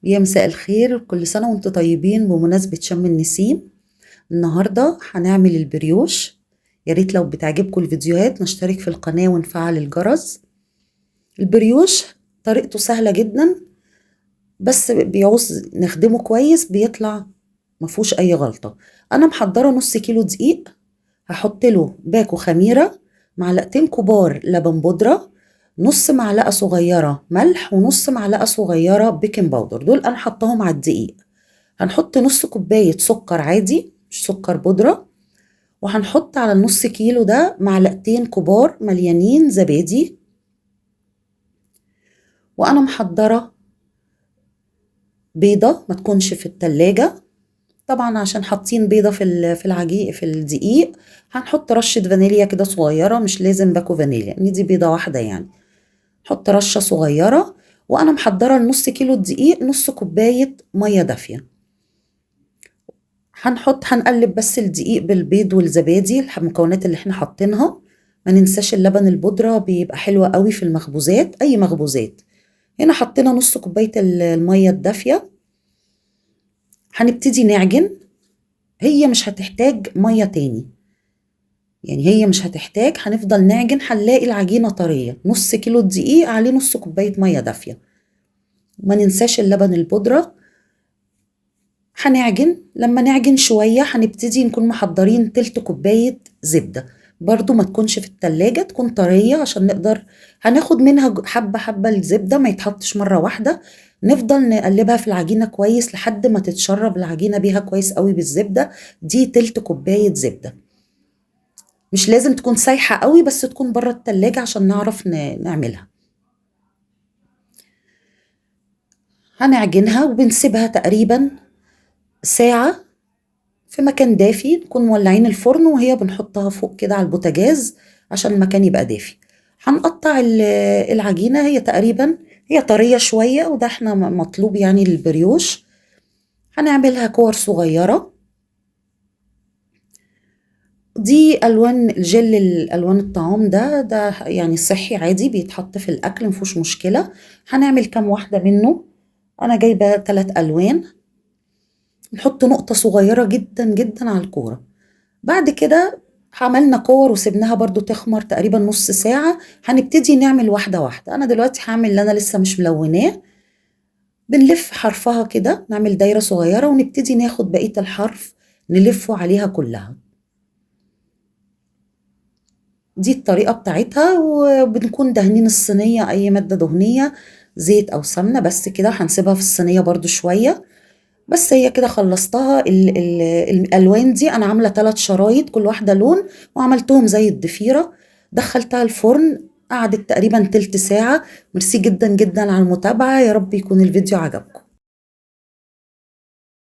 يا مساء الخير، كل سنة وانتم طيبين. بمناسبة شم النسيم النهاردة هنعمل البريوش. يا ريت لو بتعجبكم الفيديوهات نشترك في القناة ونفعل الجرس. البريوش طريقته سهلة جدا، بس بيعوز نخدمه كويس بيطلع مفهوش اي غلطة. انا محضرة نص كيلو دقيق، هحط له باكو خميرة، معلقتين كبار لبن بودرة، نص معلقة صغيرة ملح، ونص معلقة صغيرة baking powder. دول انا حطاهم على الدقيق. هنحط نص كوباية سكر عادي مش سكر بودرة، وهنحط على النص كيلو ده معلقتين كبار مليانين زبادي. وانا محضرة بيضة ما تكونش في التلاجة طبعا عشان حاطين بيضة في العجين في الدقيق. هنحط رشة فانيليا كده صغيرة، مش لازم باكو فانيليا، ان دي بيضة واحدة يعني. حط رشة صغيرة. وانا محضرة النص كيلو الدقيق نص كوباية مية دافية. هنقلب بس الدقيق بالبيض والزبادي، المكونات اللي احنا حاطينها. ما ننساش اللبن البودرة، بيبقى حلو قوي في المخبوزات، اي مخبوزات. هنا حطينا نص كوباية المية الدافية. هنبتدي نعجن. هي مش هتحتاج مية تاني، يعني هي مش هتحتاج. هنفضل نعجن هنلاقي العجينة طرية. نص كيلو دقيق عليه نص كوباية مية دافية. ما ننساش اللبن البودرة. هنعجن. لما نعجن شوية هنبتدي نكون محضرين تلت كوباية زبدة، برضو ما تكونش في التلاجة، تكون طرية عشان نقدر هناخد منها حبة حبة. الزبدة ما يتحطش مرة واحدة، نفضل نقلبها في العجينة كويس لحد ما تتشرب العجينة بيها كويس قوي بالزبدة. دي تلت كوباية زبدة، مش لازم تكون سايحة قوي، بس تكون بره التلاجة عشان نعرف نعملها. هنعجنها وبنسيبها تقريبا ساعة في مكان دافي، نكون مولعين الفرن وهي بنحطها فوق كده على البوتاجاز عشان المكان يبقى دافي. هنقطع العجينة، هي تقريبا طرية شوية، وده احنا مطلوب يعني للبريوش. هنعملها كور صغيرة. دي ألوان الجل، الألوان الطعام ده يعني صحي عادي بيتحط في الأكل مفيهوش مشكلة. هنعمل كام واحدة منه، أنا جايبة 3 ألوان. نحط نقطة صغيرة جدا جدا على الكورة. بعد كده عملنا كور وسيبناها برضو تخمر تقريبا نص ساعة. هنبتدي نعمل واحدة واحدة. أنا دلوقتي هعمل اللي أنا لسه مش ملوناه. بنلف حرفها كده، نعمل دايرة صغيرة ونبتدي ناخد بقية الحرف نلفه عليها كلها. دي الطريقة بتاعتها. وبنكون دهنين الصينية أي مادة دهنية، زيت أو سمنة، بس كده. هنسيبها في الصينية برضو شوية. بس هي كده خلصتها. الألوان دي أنا عاملة 3 شرايط كل واحدة لون، وعملتهم زي الضفيرة. دخلتها الفرن، قعدت تقريبا تلت ساعة. ميرسي جدا جدا على المتابعة، يا رب يكون الفيديو عجبكم.